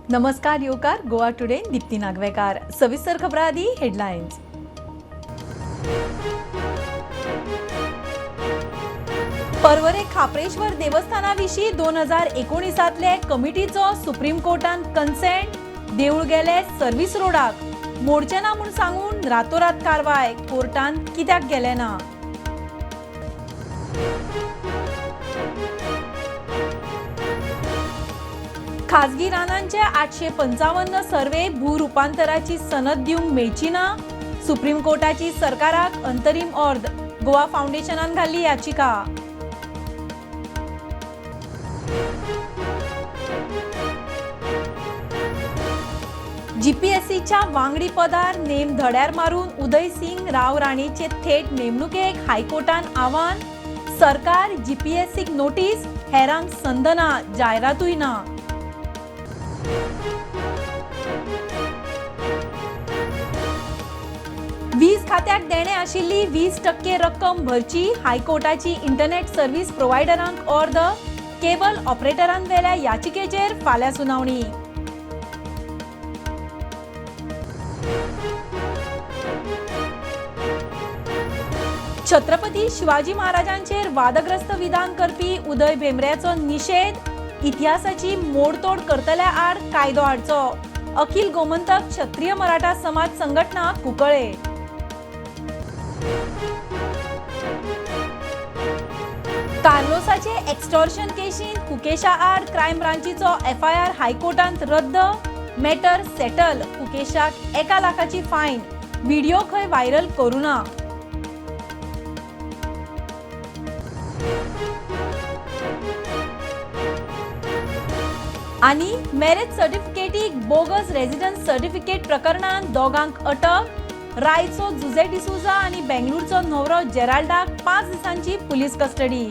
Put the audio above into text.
नमस्कार येवकार गोवा टुडे दीप्ती नागवेकार. सविस्तर खबरां आदी हेडलायन्स. पर्वरे खाप्रेश्वर देवस्थाना विशीं 2019तले कमिटीचो सुप्रीम कोर्टान कन्सेंट. देऊळ गेले सर्व्हिस रोडाक, मोडचे ना म्हूण सांगून रातोरात कारवाय. कोर्टान कित्याक गेले ना? खाजगी रानांचे 855 सर्वे भूरुपांतराची सनद दिवंक मेळची ना. सुप्रीम कोर्टाची सरकाराक अंतरीम ऑर्द. गोवा फावंडेशनान घाल्ली याचिका. जीपीएससीच्या वांगडी पदार नेम धड्यार मारून उदय सिंग राव राणेचे थेट नेमणुकेक हायकोर्टान आव्हान. सरकार जीपीएससीक नोटीस, हेरांक संद ना, जायरातूय ना. वीज खात्याक देणे आशिल्ली 20% रक्कम भरची. हायकोर्टाची इंटरनेट सर्व्हिस प्रोव्हायडरांक ऑर्द. केबल ऑपरेटरान वेल्या याचिकेचेर फाल्यां सुनावणी. छत्रपती शिवाजी महाराजांचेर वादग्रस्त विधान करपी उदय भेंब्र्याचो निशेध. इतिहासाची मोडतोड करतल्या आड कायदो हाडचो. अखिल गोमंतक क्षत्रिय मराठा समाज संघटना, कुंकळे. कार्लोसाचे एक्स्टॉर्शन केशींत कुकेशा आड क्रायम ब्रांचीचो एफआयआर हायकोर्टांत रद्द. Matter settle. कुकेशाक 1 लाखाची फायन. व्हिडिओ खंय व्हायरल करूं ना. आनी मॅरेज सर्टिफिकेटीक बोगस रेजिडन्स सर्टिफिकेट प्रकरणांत दोगांक अटक. रायचो जुझे डिसुझा आनी बेंगळुरूचो न्हवरो जेराल्डाक 5 दिसांची पुलीस कस्टडी.